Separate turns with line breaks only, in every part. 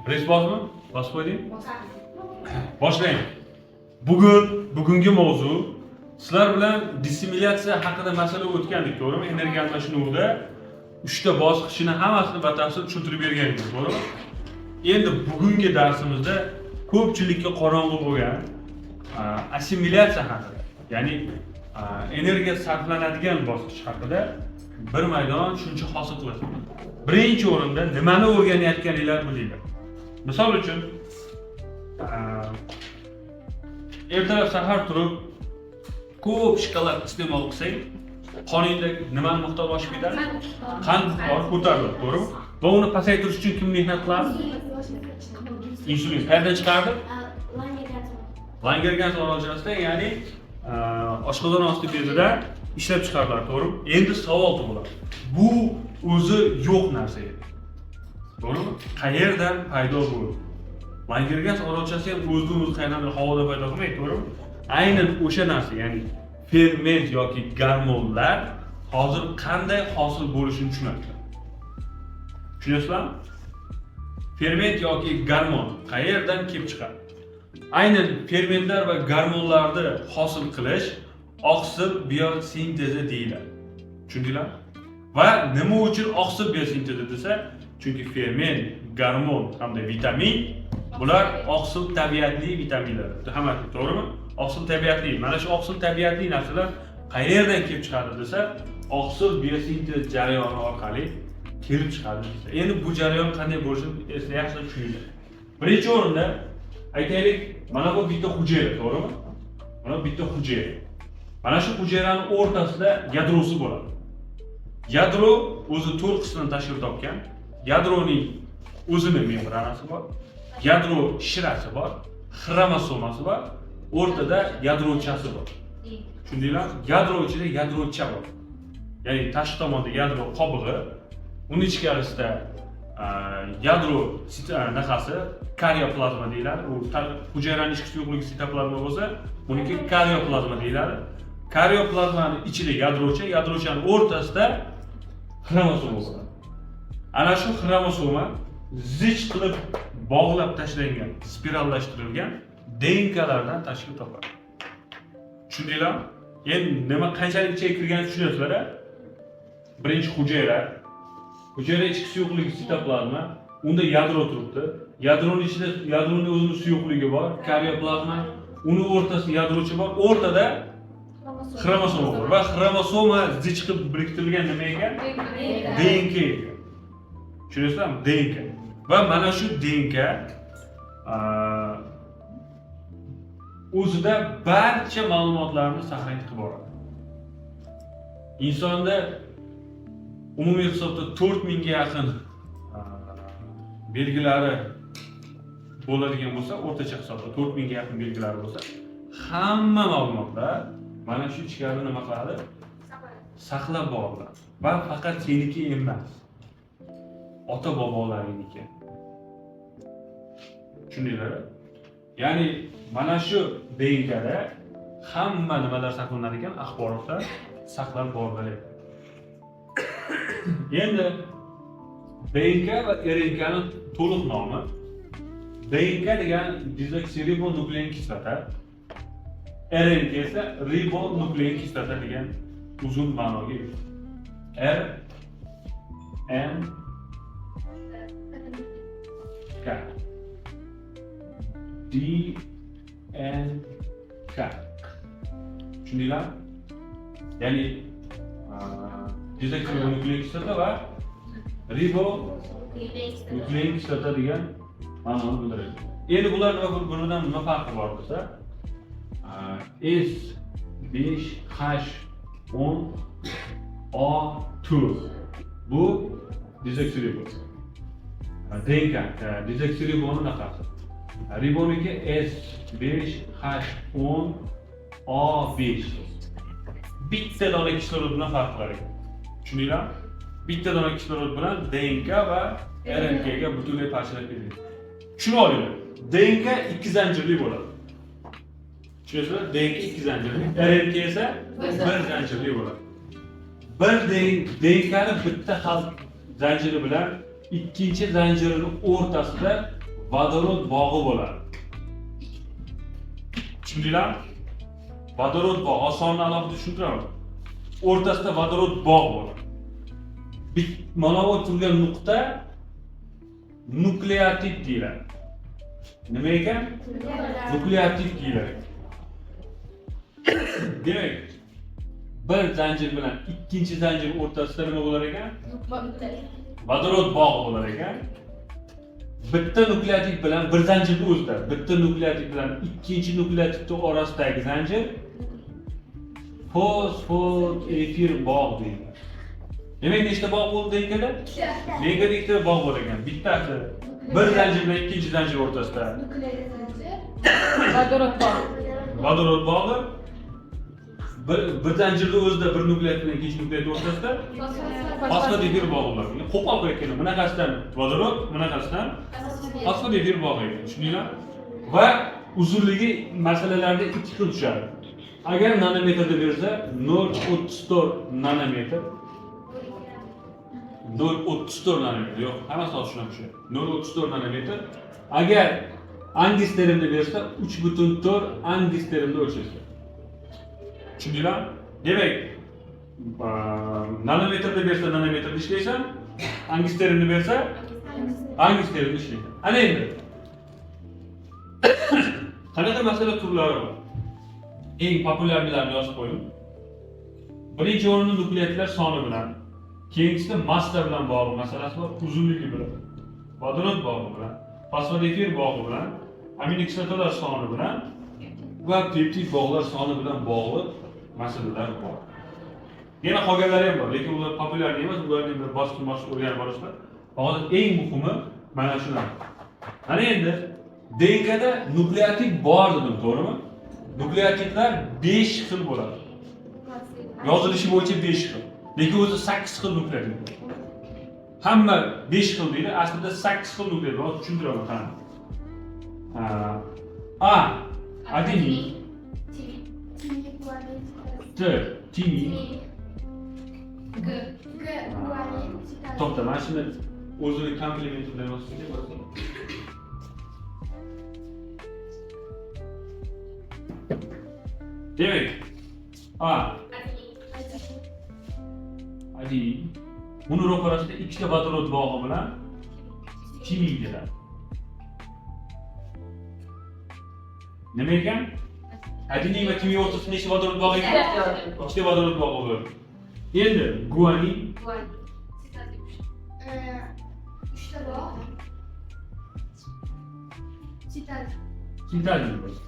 Press bosmi? Bosib qo'yding? Boshlaylik. Bugungi mavzu, sizlar bilan dissimilyatsiya haqida masala o'tgandik, to'g'rimi? Energiya almashinuvida uchta bosqichini hammasini batafsil tushuntirib bergan edik, to'g'rimi? Endi bugungi darsimizda ko'pchilikka qorong'u bo'lgan assimilyatsiya haqida, ya'ni energiya sarflanadigan bosqich haqida bir maydon tushuncha hosil qilasiz. Birinchi o'rinda nimani o'rganayotganinglar bilinglar. Misol uchun, ertalab sahar turib ko'p shokolad iste'mol qilsang, qoningda nimani miqdori oshib ketadi? Qand miqdori ko'tariladi, to'g'rimi? Va uni pasaytirish uchun kim mehnat qiladi? Insulin. Qayerdan chiqardi? Langergans orolchasida, ya'ni oshqozon osti bezida ishlab chiqariladi, to'g'rimi? Endi savol tug'iladi. Bu o'zi yo'q narsa edi. To'g'rimi? Qayerdan paydo bo'ldi? Langergans orolchasi ham o'zidan o'zi qayerdandir havoda paydo qilmaydi, to'g'rimi? Aynan o'sha narsa, ya'ni ferment yoki gormonlar hozir qanday hosil bo'lishini tushunasizlar. Tushunasizlarmi? Ferment yoki gormon qayerdan kelib chiqadi? Aynan fermentlar va gormonlarni hosil qilish oqsil biosintezi deyiladi. Tushundinglarmi? Va nima uchun oqsil biosintezi desa, chunki ferment, gormon hamda vitamin, bular oqsil tabiatli vitaminlar. Hammasi, to'g'rimi? Oqsil tabiatli. Mana shu oqsil tabiatli narsalar qayerdan kelib chiqadi desa, oqsil biosintez jarayoni orqali kelib chiqadi desa. Endi bu jarayon qanday bo'lishini esda yaxshilab tushuninglar. Birinchi o'rinda aytaylik, mana bu bitta hujayra, to'g'rimi? Mana bu bitta hujayra. Mana shu hujayrani o'rtasida yadrosi bo'ladi. Yadro o'zi to'rt qismdan tashkil topgan. Yadroning o'zini membranasi bor, yadro shirasi bor, xromosomasi bor, o'rtada yadrochasi bor. Tushundinglarmi? Yadro ichida yadrocha bor. Ya'ni tashqi tomonda yadro qobig'i, uni ichkarisida yadro anaqasi karioplazma deyiladi. U hujayrani ichki suyuqligi sitoplazma bo'lsa, buniki karioplazma deyiladi. Karioplazmani ichida yadrocha, yadrochani o'rtasida xromosoma bo'ladi. Ana shu xromosoma zich qilib bog'lab tashlangan, spirallashtirilgan DNKlardan tashkil topadi. Tushundinglarmi? Endi nima qanchalik ichiga kirganini tushunyapsizlar, a? Birinchi hujayra, hujayra ichki suyuqligi sitoplazma, unda yadro turibdi. Yadroni ichida yadroni o'zini suyuqligi bor, karioplazma, uni o'rtasida yadrocha bor, o'rtada xromosoma bor va xromosoma zich qilib biriktirilgan nima ekan? DNK ekan. Tushunyapsizlarmi? DNK. Va mana shu DNK o'zida barcha ma'lumotlarni saqlanib qilib boradi. Insonda umumiy hisobda 4000 ga yaqin belgilari bo'ladigan bo'lsa, o'rtacha hisobda 4000 ga yaqin belgilari bo'lsa, hamma ma'lumotlar mana shu ichkarida nima qiladi? Saqlab boriladi. Va faqat seniki emas. Ota bobolaringniki. Tushundinglar? Ya'ni mana shu DNKda hamma nimalar saqlanar ekan, axborotlar saqlab borilar ekan. Endi DNK va RNKni to'liq nomi, DNK degan dezoksiribonuklein kislota, RNK esa ribonuklein kislota degan uzun ma'noga ega. R N K D N K. Tushundinglarmi? Ya'ni dezoksiribonuklein kislota va ribonuklein kislota degan ma'noni bildiradi. Endi bular nima, bir biridan nima farqi bor desa, S 5 H 10 O 4 bu dezoksiribon. DNK dezoksiriboni naqasi. Riboniki S 5 H 10 O 5. Bitta dona kislorod bilan farq qilar ekan. Tushundinglarmi? Bitta dona kislorod bilan DNK va RNK ga butunlay parchalab ketadi. Tushunib olinglar. DNK ikki zanjirli bo'ladi. Tushunasizlar? DNK ikki zanjirli, RNK esa bir zanjirli bo'ladi. Bir DNKni bitta hal zanjiri bilan ikkinchi zanjirini o'rtasida Vodorod bog'i bo'ladi. Tushundinglarmi? Vodorod bog'i, osonni alohida tushuntiraman. O'rtasida vodorod bog' bo'ladi. Mana bu turgan nuqta nukleotid deyiladi. Nima ekan? Nukleotid deyiladi. Demak, bir zanjir bilan ikkinchi zanjir o'rtasida nima bo'lar ekan? Vodorod bog'i bo'lar ekan. Bitta nukleotid bilan bir zanjirni o'zida, bitta nukleotid bilan ikkinchi nukleotidni orasidagi zanjir fosfat efir bog' deyiladi. Demak, nechta bog' bo'ldi DNKda? DNKda ikkita bog' bor ekan. Bittasi bir zanjir bilan ikkinchi zanjir o'rtasida
Vodorod bog'i.
Vodorod bog'i. Bir zanjirni o'zida bir nukleotid bilan ikkinchi nukleotid o'rtasida fosfat efir bog'i bo'ladi. Qo'pol qilayotganda bunaqasidan vodorod, bunaqasidan fosfat efir bog'i ekan. Tushundinglar? Va uzunligi masalalarda ikki xil tushadi. Agar nanometrda bersa 0,34 nanometr. 0,34 nanometr. Yo'q, hammasi hozir shunaqa tushadi. 0,34 nanometr. Agar angstrimda bersa 3,4 angstrimda o'lchaysiz. Tushundinglar? Demak, nanometrda bersa nanometrda ishlaysan, angstrimda bersa angstrimda ishlaysan. Ana endi qanaqa masala turlari bor? Eng populyarlarini yozib qo'ydim. Birinchi o'rinda nukleotidlar soni bilan, keyingisida massa bilan bog'liq masalasi bor, uzunligi bilan, vodorod bog'i bilan, fosfat efir bog'i bilan, aminokislotalar soni bilan va peptid bog'lar soni bilan bog'liq masalalar bor. Yana qolganlari ham bor, lekin ular populyar emas, ularni bir bosqichma-bosqich o'rganib borasizlar. Hozir eng muhimi mana shular. Mana endi DNKda nukleotid bor dedim, to'g'rimi? Nukleotidlar 5 xil bo'ladi. Yozilishi bo'yicha 5 xil. Lekin o'zi 8 xil nukleotid bor. Hamma 5 xil deydi, aslida 8 xil nukleotid bor. Tushuntiraman qani. A. Adenin, T. Timin.
G. G. Guanin.
To'xta, mana shuni o'zini komplimenti bilan yozsak bo'ladi. Demak, A. Adenin. Buni ro'parasida ikkita vodorod bog'i bilan timin keladi. Nima ekan? Adenin va timin o'rtasida nechta vodorod bog'i ekan? Ikkita vodorod bog'i bo'ladi. Endi guanin.
Uchta bog'. Sitozin.
Sitozin bo'ladi.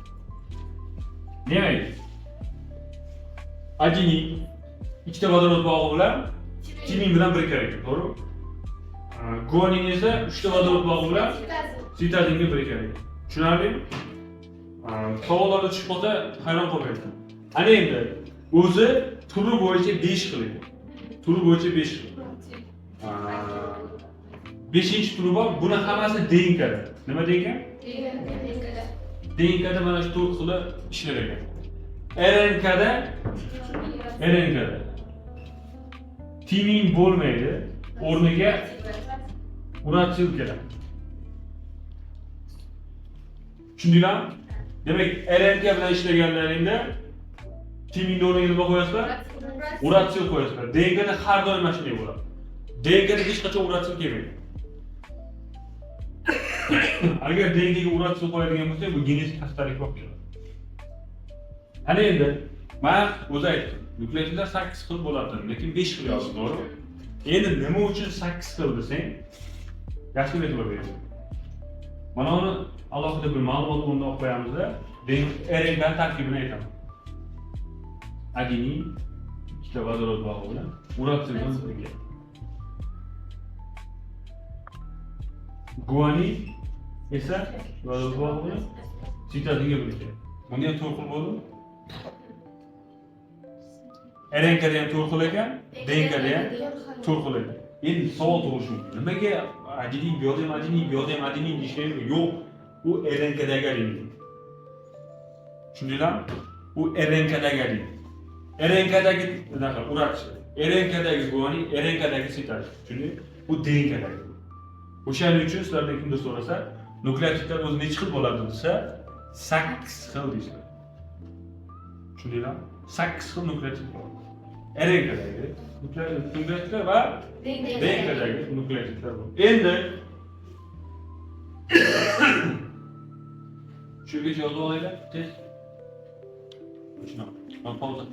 Demak, adenin ikkita vodorod bog'i bilan timin bilan birikar ekan, to'g'rimi? Guanin esa uchta vodorod bog'i bilan sitozinga birikar ekan. Tushunarlimi? Savollarda tushib qolsa hayron qolmaysan. Ana endi o'zi turi bo'yicha 5 xil ekan. Turi bo'yicha 5 xil. 5 turi bor. Buni hammasi DNKda. Nima DNK? DNKda mana shu 4 xili ishlar ekan. RNKda timin bo'lmaydi, o'rniga uratsil keladi. Tushundinglarmi? Demak, RNK bilan ishlaganlaringda timinni o'rniga nima qo'yasizlar? Uratsil qo'yasizlar. DNKda har doim mana shunday bo'ladi. DNKda hech qachon uratsil kelmaydi. Agar DNKga uratsil qo'yadigan bo'lsak, bu genetik xastalik bo'lib keladi. Ana endi men o'zi aytdim, nukleotidlar 8 xil bo'ladi, lekin 5 xil yozdim, to'g'rimi? Endi nima uchun 8 xil desang, yaxshi e'tibor bering. Mana uni alohida bir ma'lumot o'rnida olib qo'yamizda, RNK tarkibini aytaman. Adenin ikkita vodorod bog'i bilan uratsil bilan birga. Guanin esa vodorod bog'i bilan sitozinga birga. Bunda ham 4 xil bo'ldimi? RNKda ham 4 xil ekan, DNKda ham 4 xil ekan. Endi savol tug'ilishi mumkin. Nimaga adenin, bu yoqda ham adenin, bu yoqda ham adenin deyishlaymi? Yo'q, u RNKdagi adenin. Tushundinglarmi? U RNKdagi adenin. RNKdagi unaqa uratchi. RNKdagi guanin, RNKdagi sitozin. Tushundingmi? Bu DNKdagi. O'shaning uchun sizlardan kimdir so'rasa, Nukleotidlar o'zi nechi xil bo'ladi desa, 8 xil deysizlar. Tushundinglarmi? 8 xil nukleotid bor. RNKdagi nukleotidlar va DNKdagi nukleotidlar bor. Endi shu yergacha yozib olinglar, tez. Shunaqa. Pauza.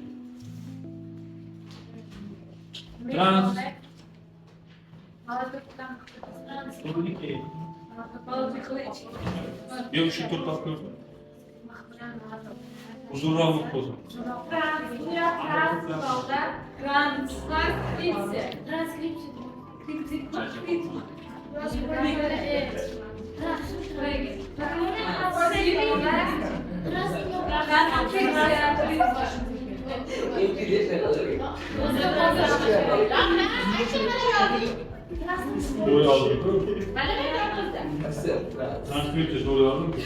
Trans. Yo'q, shu to'rttasi ko'rsin. Uzunroq bo'lsin.
Transkripsiya.
Transkripsiya.
To'g'ri yozdim-ku. Transkripsiya to'g'ri yozdim-ku.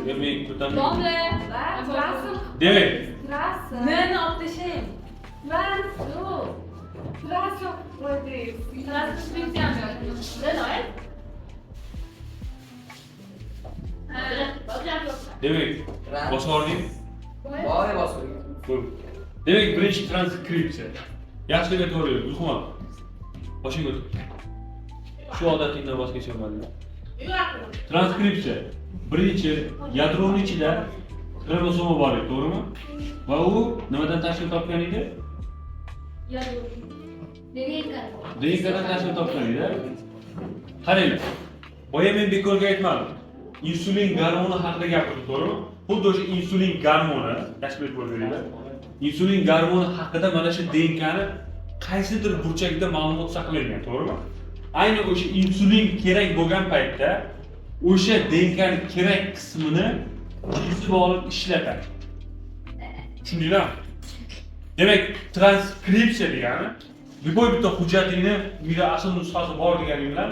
Yo'q, men ko'tardim. Demak,
Neni olib tashlayman.
Demak, bosib.
Boy bosib.
Qo'y. Demak, birinchi transkripsiya. Yaxshilab e'tibor ber, Gulxumor. Boshing o'tir. Shu odatingdan voz kecholmading. Transkripsiya. Birinchi yadroni ichida xromosoma bor edi, to'g'rimi? Va u nimadan tashkil topgan edi? DNKdan tashkil topgan edi. Qaranglar. Boya men bekorga aytmadim. Insulin gormoni haqida gapirdim, to'g'rimi? Xuddi o'sha insulin gormoni, yaxshilab e'tibor beringlar. Insulin gormoni haqida mana shu DNKni qaysidir burchagida ma'lumot saqlangan, to'g'rimi? Ayni o'sha insulin kerak bo'lgan paytda o'sha DNKni kerak qismini kesib olib ishlatadi. Tushundinglarmi? Demak, transkripsiya degani любой bitta hujjatingni uyda asl nusxasi bor deganing bilan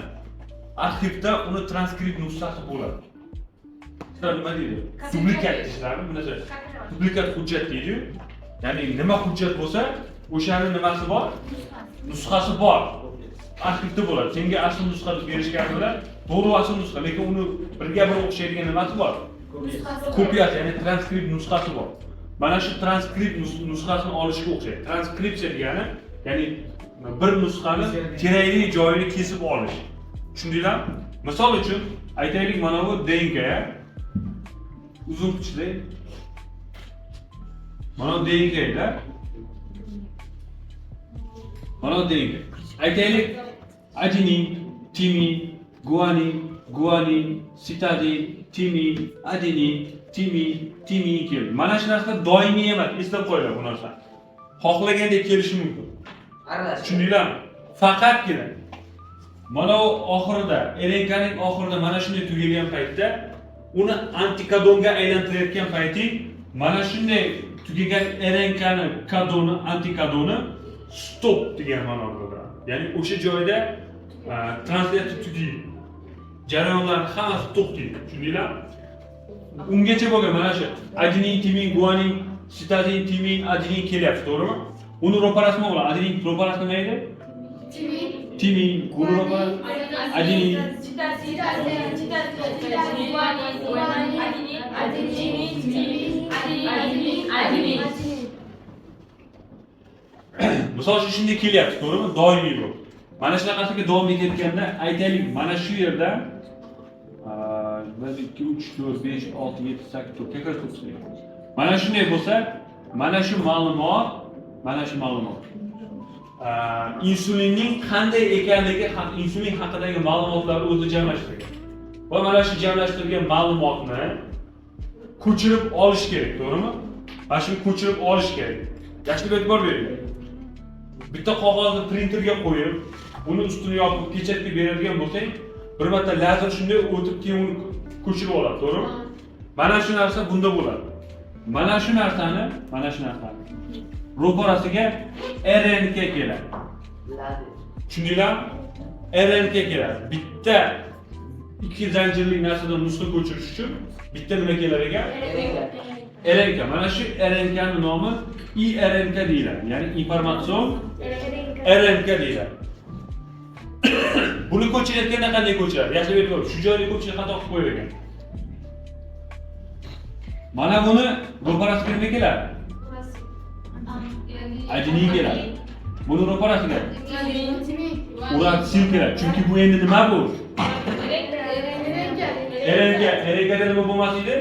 arxivda uni transkript nusxasi bo'ladi. Sizlar nima deydi? Duplikat deysizlarmi? Bu narsa duplikat hujjat deydi-yu. Ya'ni nima hujjat bo'lsa, o'shani nimasi bor? Nusxasi bor. Arxivda bo'ladi. Senga asl nusxa deb berishgani bilan to'g'ri asl nusxa, lekin uni birga bir o'xshaydigan nimasi bor? Kopiyasi, ya'ni transkript nusxasi bor. Mana shu transkript nusxasini olishga o'xshaydi. Transkripsiya degani, ya'ni bir nusxani kerakli joyini kesib olish. Tushundinglarmi? Misol uchun, aytaylik, mana bu DNK uzun kuchli. Mana bu DNK-da. Mana bu DNK. Aytaylik, adenin, timin, guanin, guanin, sitadin, timin, adenin, timin, timin keldi. Mana shu narsa doimiy emas, eslab qo'yinglar bu narsani. Xohlagandek kelishi mumkin.
Aralash.
Tushundinglarmi? Faqatgina mana u oxirida, RNKning oxirida mana shunday tugagan paytda uni antikodonga aylantirayotgan payting mana shunday tugagan RNKni kodoni, antikodoni stop degan ma'no bildiradi. Ya'ni o'sha joyda translyatsiya tugaydi. Jarayonlar hammasi to'xtaydi. Tushundinglarmi? Ungacha bo'lgan mana shu adenin, timin, guanin, sitadin, timin, adenin kelyapti, to'g'rimi? Uni ro'parasi nima bo'ladi? Adenin ro'parasi nima edi?
Timin.
Timin, uni ro'parasi adenin.
Adenin.
Misol uchun shunday kelyapti, to'g'rimi? Doimiy bu. Mana shunaqasiga davom etayotganda aytaylik, mana shu yerda 1 2 3 4 5 6 7 8 9 как раз to'qqiz. Mana shunday bo'lsa, mana shu ma'lumot, mana shu ma'lumot insulinning qanday ekanligi, insulin haqidagi ma'lumotlarni o'zida jamlashtirgan. Va mana shu jamlashtirilgan ma'lumotni ko'chirib olish kerak, to'g'rimi? Mana shuni ko'chirib olish kerak. Yaxshilab e'tibor bering. Bitta qog'ozni printerga qo'yib, uni ustini yopib pechatga beradigan bo'lsang, bir marta lazer shunday o'tib keyin uni ko'chirib oladi, to'g'rimi? Mana shu narsa bunda bo'ladi. Mana shu narsani, mana shu narsani ro'parasiga RNK keladi. Tushundinglarmi? RNK keladi. Bitta ikki zanjirli narsadan nusxa ko'chirish uchun bitta nima kelar ekan? RNK. Mana shu RNKning nomi iRNK deyiladi. Ya'ni informatsion RNK deyiladi. Buni ko'chirayotganda qanday ko'chiradi? Yaxshilab e'tibor, shu joyda ko'pchilik xato qilib qo'yar ekan. Mana buni ro'parasiga nima keladi? Adenin keladi. Buni ro'parasiga uratsil keladi. Chunki bu endi nima bu? RNK. RNKda nima bo'lmas edi?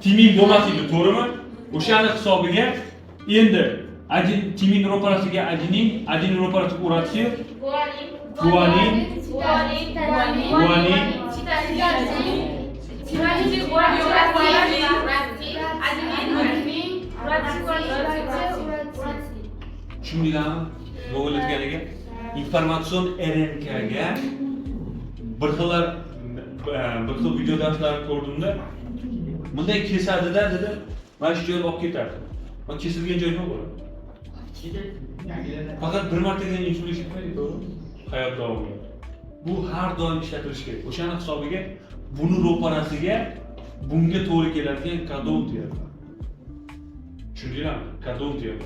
Timin bo'lmas edi, to'g'rimi? O'shani hisobiga endi timin ro'parasiga adenin, adenin ro'parasiga uratsil, guanin, guanin, tushundinglarmi? Nima bo'layotganiga? Informatsion RNKga bir xillar bir xil video darslarni ko'rdimda, bunday kesadida dedi, mana shu joyga olib ketardi. Va kesilgan joy nima bo'ladi? Faqat bir martagina insulin ishlatmaydi, to'g'rimi? Hayot davomida. Bu har doim ishlatilishi kerak. O'shani hisobiga buni ro'parasiga bunga to'g'ri keladigan kodon deyiladi. Tushundinglarmi? Kodon deyiladi.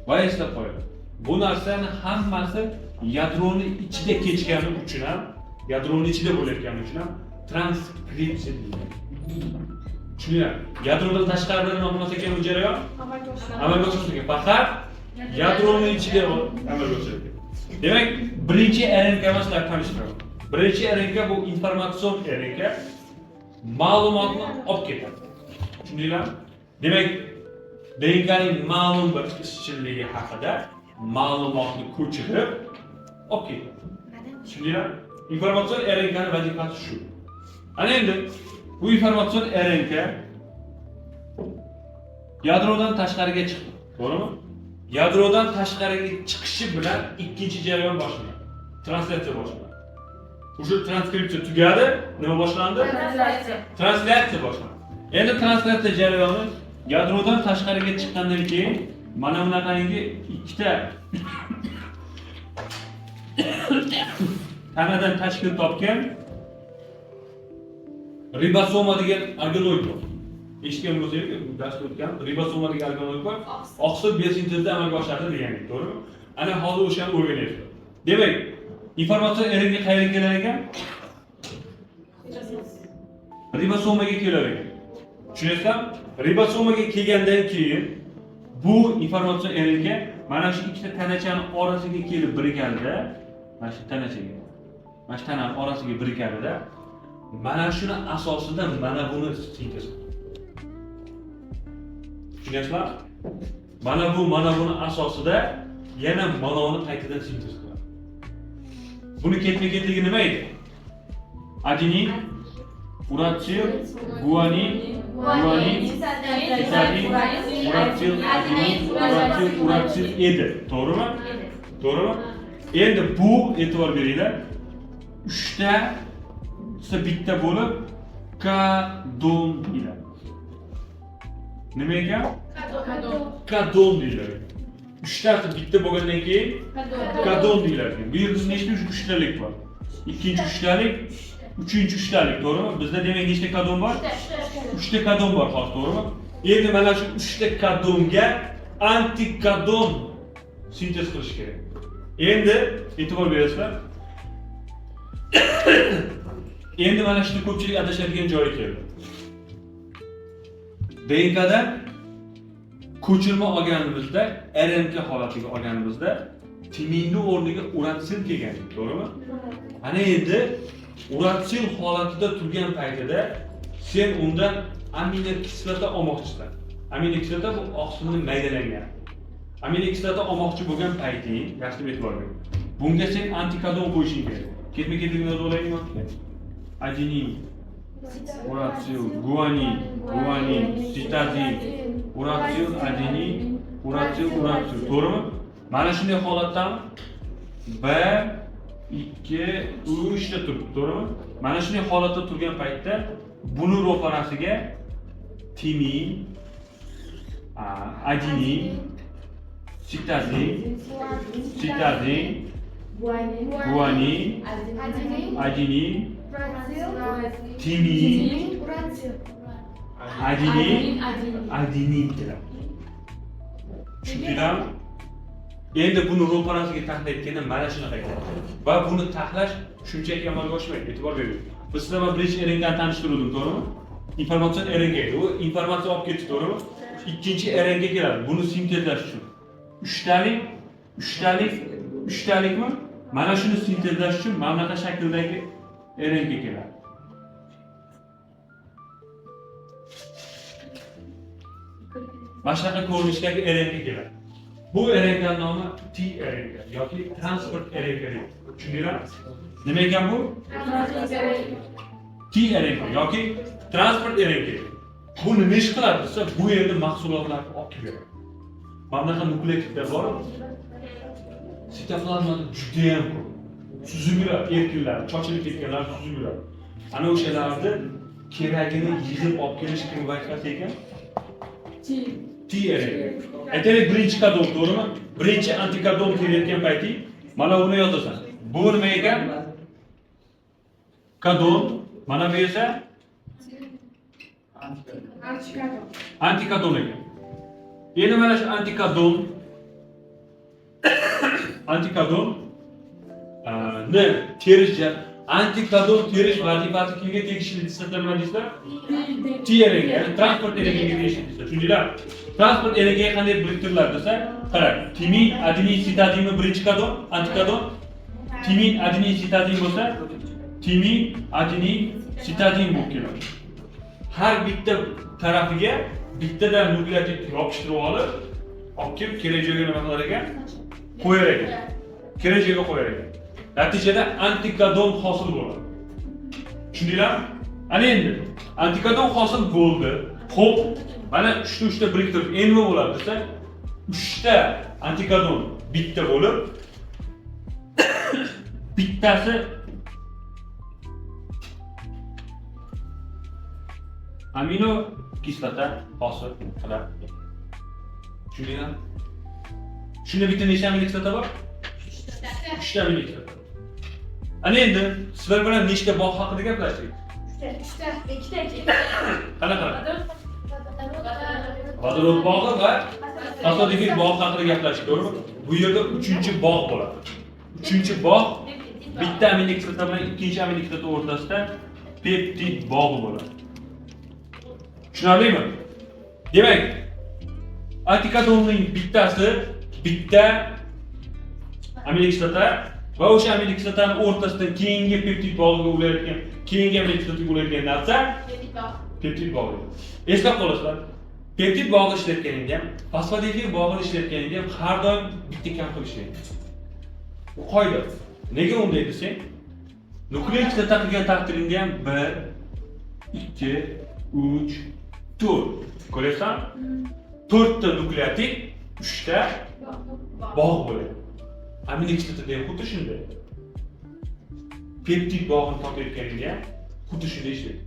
Va eslab qo'ying. Bu narsani hammasi yadroni ichida kechgani uchun ham, yadroni ichida bo'layotgani uchun ham transkripsiya deyiladi. Tushundinglarmi? Yadrodan tashqarida nima bo'lmasa ekan bu jarayon? Amalga oshmas ekan. Faqat yadroni ichida amalga oshar ekan. Demak, birinchi RNK sizlarga tanishtiraman. Birinchi RNK bu informatsion RNK, ma'lumotni olib ketadi. Tushundinglarmi? Demak, DNKning ma'lum bir izchilligi haqida ma'lumotni ko'chirib olib ketadi. Tushundinglarmi? Informatsion RNKning vazifasi shu. Ana endi bu informatsion RNK yadrodan tashqariga chiqdi, to'g'rimi? Yadrodan tashqariga chiqishi bilan ikkinchi jarayon boshlanadi. Translyatsiya boshlanadi. O'sha transkripsiya tugadi, nima boshlandi?
Translyatsiya.
Translyatsiya boshlandi. Endi translyatsiya jarayoni yadrodan tashqariga chiqqandan keyin mana bunaqangi ikkita tanadan tashkil topgan ribosoma degan organoid bor. Eshitgan bo'lsangiz, bu darsda o'tgan ribosoma degan organoid bor. Oqsil biosintezda amalga oshadi degan, to'g'rimi? Ana hozir o'shani o'rganyapmiz. Demak, informatsion RNK qayerga kelar ekan? Ribosomaga kelar ekan. Tushunyapsizmi? Ribosomaga kelgandan keyin bu informatsion RNK mana shu ikkita tanachani orasiga kelib birikadida, mana shu tanachaga, mana shu tanani orasiga birikadida, mana shuni asosida mana buni sintez qiladi. Tushunyapsizlar? Mana bu, mana buni asosida yana manoni qaytadan sintez qiladi. Buni ketma-ketligi nima edi? Adenin, uratsil, guanin, guanin, sitozin, uratsil, adenin, uratsil, uratsil edi. To'g'rimi? To'g'rimi? Endi bu e'tibor beringlar. Uchta bitta bo'lib kodon deyiladi. Nima ekan? Kodon deyiladi. Uchtasi bitta bo'lgandan keyin kodon deyiladi. Bu yerda nechta uchtalik bor? Ikkinchi uchtalik, uchinchi uchtalik, to'g'rimi? Bizda demak nechta kodon bor? Uchta kodon bor hozir, to'g'rimi? Endi mana shu uchta kodonga antikodon sintez qilish kerak. Endi e'tibor berasizlar. Endi mana shuni ko'pchilik adashadigan joyi keldi. DNKda ko'chirma olganimizda, RNK holatiga olganimizda timinni o'rniga uratsil kelgan, to'g'rimi? Ana endi uratsil holatida turgan paytida sen undan aminokislota olmoqchisan. Aminokislota bu oqsilni maydalangan. Aminokislota olmoqchi bo'lgan payting, yaxshilab e'tibor bering. Bunga sen antikodon qo'yishing kerak. Ketma-ketligini yozib olaylikmi? Adenin, uratsil, guanin, guanin, sitozin, uratsil, adenin, uratsil, uratsil. To'g'rimi? Mana shunday holatdami? 1, 2, 3 ta turibdi, to'g'rimi? Mana shunday holatda turgan paytda buni ro'parasiga timin, adenin, sitozin, sitozin, guanin, adenin, timin, adenin, adenin keladi. Tushundinglarmi? Endi buni ro'parasiga taxlayotganda mana shunaqa ekan. Va buni taxlash shunchaki amalga oshmaydi. E'tibor bering. Biz sizlar bilan birinchi RNKni tanishtiruvdim, to'g'rimi? Informatsion RNK edi. U informatsiya olib ketdi, to'g'rimi? Ikkinchi RNK keladi. Buni sintezlash uchun. Uchtalik, uchtalik, uchtalikmi? Mana shuni sintezlash uchun mana bunaqa shakldagi RNK keladi. Mana shunaqa ko'rinishdagi RNK keladi. Bu RNK nomi tRNK yoki transport RNK deyiladi. Tushundinglarmi? Nima ekan bu? tRNK yoki transport RNK. Bu nima ish qiladi desa, bu yerda mahsulotlarni olib kelib beradi. Mana bunaqa nukleotidlar bor. Sitoplazmada juda ham ko'p. Suzib yuradi, erkinlar, chochilib ketganlar suzib yuradi. Ana o'shalarni keragini yig'ib olib kelish kim vazifasi ekan? tRNK. Aytaylik, birinchi kodon, to'g'rimi? Birinchi antikodon kelayotgan payti mana buni yozasan. Bu nima ekan? Kodon, mana bu esa antikodon ekan. Endi mana shu antikodon ni terish, antikodon terish vazifasi kimga tegishli desa nima deysizlar? tRNK, ya'ni transport RNKga tegishli desa. Tushundinglar? Transport RNK qanday biriktiriladi desa, qarang, timin, adenin, sitozinmi birinchi kodon, antikodon? Timin, adenin, sitozin bo'lsa, timin, adenin, sitozin bo'lib keladi. Har bitta tarafiga bittadan nukleotid yopishtirib olib, olib kelib kerak joyga nima qilar ekan? Qo'yar ekan. Kerak joyga qo'yar ekan. Natijada antikodon hosil bo'ladi. Tushundinglarmi? Ana endi antikodon hosil bo'ldi. Xo'p, mana uchta uchta biriktirib endi nima bo'ladi desa, uchta antikodon bitta bo'lib, bittasi amino kislota hosil qiladi. Tushundinglarmi? Shunda bitta necha amino kislota bor? Uchta amino kislota. Ana endi sizlar bilan nechta bog' haqida gaplashdik?
Uchta.
Ikkita.
Qanaqa? Vodorod bog'i va fosfodifid bog'i haqida gaplashdik, to'g'rimi? Bu yerda uchinchi bog' bo'ladi. Uchinchi bog' bitta amino kislota bilan ikkinchi amino kislota o'rtasida peptid bog'i bo'ladi. Tushunarlimi? Demak, antikodonning bittasi bitta amino kislota va o'sha amino kislotani o'rtasidan keyingi peptid bog'iga ulayotgan, keyingi amino kislotaga ulayotgan narsa peptid bog'i. Eslab qolasizlar. Peptid bog'i ishlatganingda ham, fosfodifid bog'ini ishlatganingda ham har doim bitta kam qilib ishlaydi. Bu qoida. Nega unday desang, nukleik kislota qilgan taqdiringda ham 1, 2, 3, 4. Ko'ryapsan? 4 ta nukleotid, 3 ta bog' bo'ladi. Amino kislotada ham xuddi shunday. Peptid bog'ini topayotganingda ham xuddi shunday ishlaydi.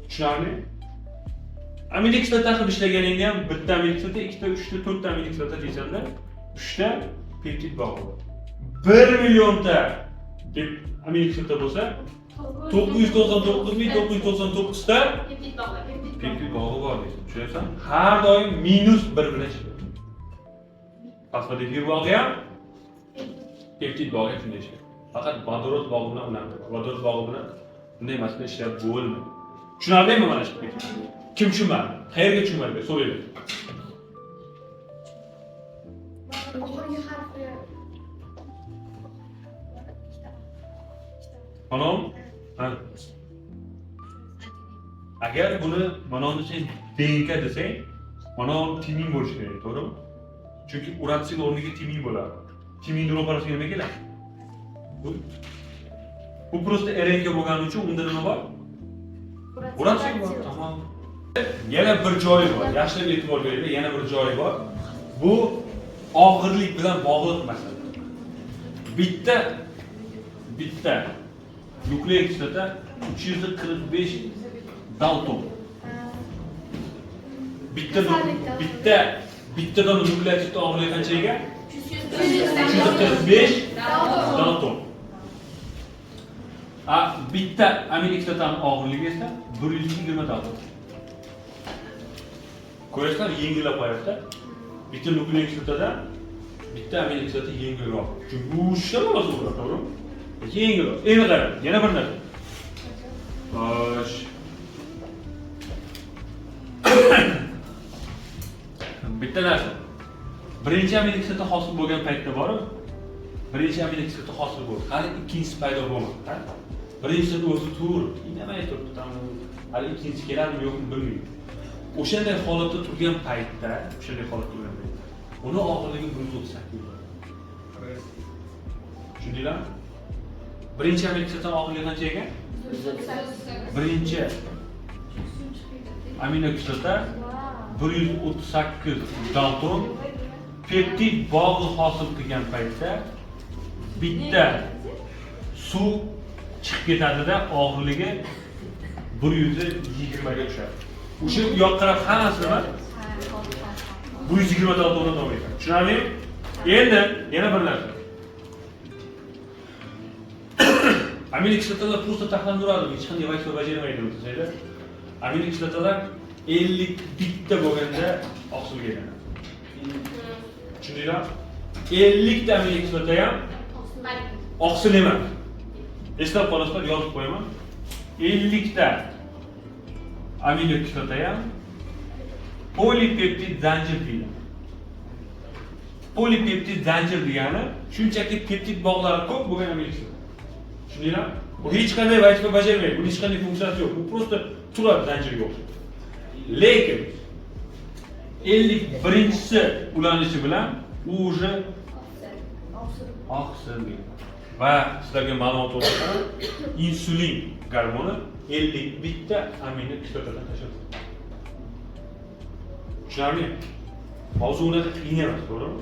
Tushunarlimi? Amino kislota qilib ishlaganingda ham bitta amino kislota, ikkita, uchta, to'rtta amino kislota deysanda, uchta peptid bog'i bo'ladi. 1 millionta amino kislota bo'lsa, 999 999 ta peptid bog'i bor deysan. Tushunyapsan? Har doim -1 bilan ishlaydi. Fosfodifid bog'i ham, peptid bog'i ham shunday ishlaydi. Faqat vodorod bog'i bilan unaqa. Vodorod bog'i bilan bunday masala ishlab bo'lmaydi. Tushunarlimi mana shu? Kim tushunmadi? Qayerga tushunmadi? So'raylik.
Oxirgi harfi.
Mana ha. Agar buni mana desang DNK desang, mana timin bo'lishi kerak, to'g'rimi? Chunki uratsil o'rniga timin bo'ladi. Timinni ro'parasiga nima keladi? Bu просто RNK bo'lgani uchun unda nima bor? Uratsil bor, tamom. Yana bir joyi bor. Yaxshilab e'tibor beringlar, yana bir joyi bor. Bu og'irlik bilan bog'liq masala. Bitta nukleik kislota 345 dalton. Bitta dona nukleotid og'irligi qancha ekan? 345 dalton. A bitta amino kislotaning og'irligi esa 120 dalton. Ko'rasizlar, yengillab qo'yapti. Bitta nukleik kislotada Bitta aminokislota yengilroq. Chunki u ishlamas ular, to'g'rimi? Lekin yengilroq. Endi qarang, yana bir narsa. Xo'sh. Bitta narsa. Birinchi aminokislota hosil bo'lgan paytda borib, birinchi aminokislota hosil bo'ldi. Hali ikkinchisi paydo bo'lmadi. Birinchisi o'zi turib, indamay turibdi, tam hali ikkinchisi keladimi yo'qmi bilmaydi. O'shanday holatda turgan paytda, o'shanday holatda turgan paytda uni og'irligi 138 bo'ladi. Tushundinglarmi? Birinchi aminokislotani og'irligi qancha ekan? Birinchi aminokislota 138 dalton peptid bog'i hosil qilgan paytda bitta suv chiqib ketadida og'irligi 120 ga tushadi. O'sha u yoqqa qarab hammasi nima? 120 daltondan davom etadi. Tushunarlimi? Endi yana bir narsa. Aminokislotalar просто taxlanib, hech qanday vazifa bajarmaydi desanglar. Aminokislotalar 51 ta bo'lganda oqsilga aylanadi. Tushundinglar? 50 ta aminokislota ham oqsil emas. Eslab qolasizlar, yozib qo'yaman. 50 ta aminokislota ham polipeptid zanjir deyiladi. Polipeptid zanjir degani shunchaki peptid bog'lari ko'p bo'lgan aminokislota. Tushundinglar? Bu hech qanday vazifa bajarmaydi, buni hech qanday funksiyasi yo'q. Bu просто turadi zanjirga o'xshab. Lekin 51-chisi ulanishi bilan u уже oqsil deyiladi. Va sizlarga ma'lumot o'taman, insulin gormoni 51 ta aminokislotadan tashkil topadi. Tushunarlimi? Mavzu unaqa qiyin emas, to'g'rimi?